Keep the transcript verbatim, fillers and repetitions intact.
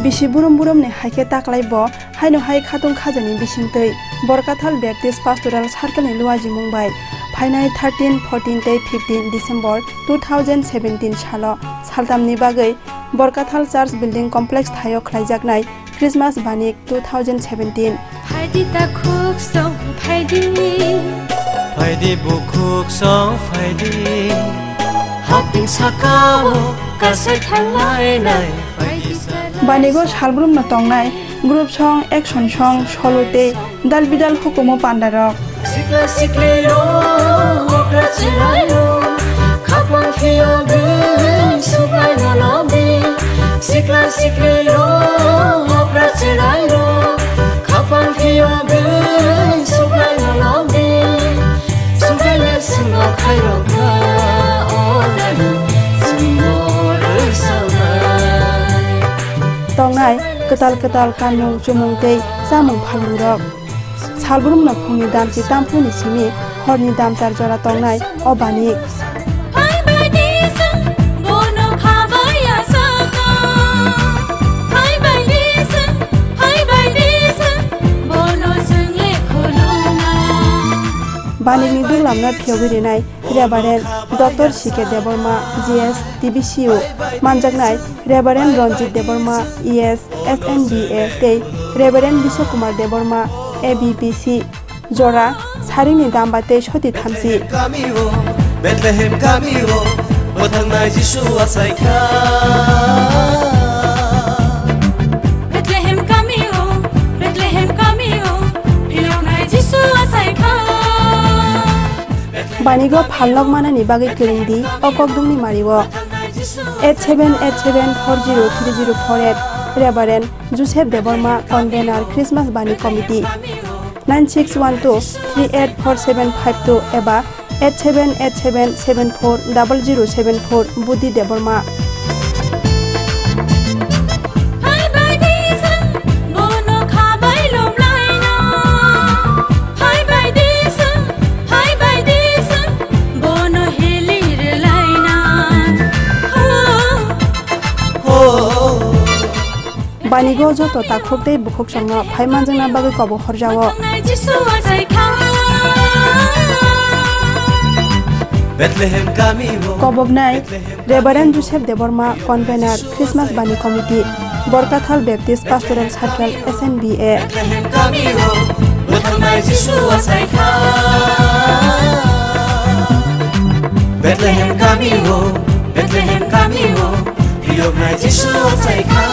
Bisi burum burumni hai khe taklai bo haino hai khatung khajani bisingtwi Borkathal Baptist Pastoral Circle ni luajimung bai phainai thirteen, fourteen tei fifteen December two thousand seventeen salo saltamni bagwi Borkathal Church Building Complex thaio khlaijaknai Christmas Banik two thousand seventeen. Phaidi ta khuk song phaidi. Phaidi bukhuk song phaidi. Haping sakao kasai thanglai nai phaidi sara. Banigo salbrumno tongnai group song, action song, solo tei dal bidal hukumu pandarok. Sikla sikli rok, okra chwrai rok, khapang phiyogwi suklai no lobdi. Sikla sikli rok, okra chwrai rok, khapang phiyogwi suklai no lobdi. Suklai le swngo khairok kha, o jani chwngno rwsaknai. Tongnai kwtal kwtal kanmung chumung tei chamung phalngrok. Salbrumno phungni damchi tamphuni simi horni damchar jora tongnai o bani. Hai bai di sa, bono khabai asaka. Hai bai di sa, hai bai di sa, bono swngle khulumna. Banini duglamno phiyogwi rinai Reverend Doctor C K Debbarma, G S, T B C U, manjaknai Reverend Ranjit Debbarma, E S, S N B A, tei Reverend Biswakumar Debbarma, A B B C, jora saringni damba tei soti thamchi. Bethlehem kamio, bwthangnai Jisu achaikha. Bethlehem kamio, Bethlehem kamio, phiyoknai Jisu achaikha. Banigo phalnok manani bagwi kwrwng di o kokdumni mario. Eight seven eight seven four zero three zero four eight, Reverend Joseph Debbarma, Convener, Christmas Bani Committee, nine six one two three eight four seven five two eba eight seven eight seven seven four double zero seven four, Budi Debbarma. Hai bai di sa, bono khabai lomlaina. Hai bai di sa, hai bai di sa, bono hili rwlaina. Ho. Ho. Banigo joto takhuk tei bukhuk songno phai manjakna bagwi kobok horjao. Bethlehem kamio. Koboknai Reverend Joseph Debbarma, Convener, Christmas Bani Committee, Borkathal Baptist Pastoral Circle, S N B A. Bethlehem kamio, bwthangnai Jisu achaikha. Bethlehem kamio, Bethlehem kamio, phiyoknai Jisu achaikha.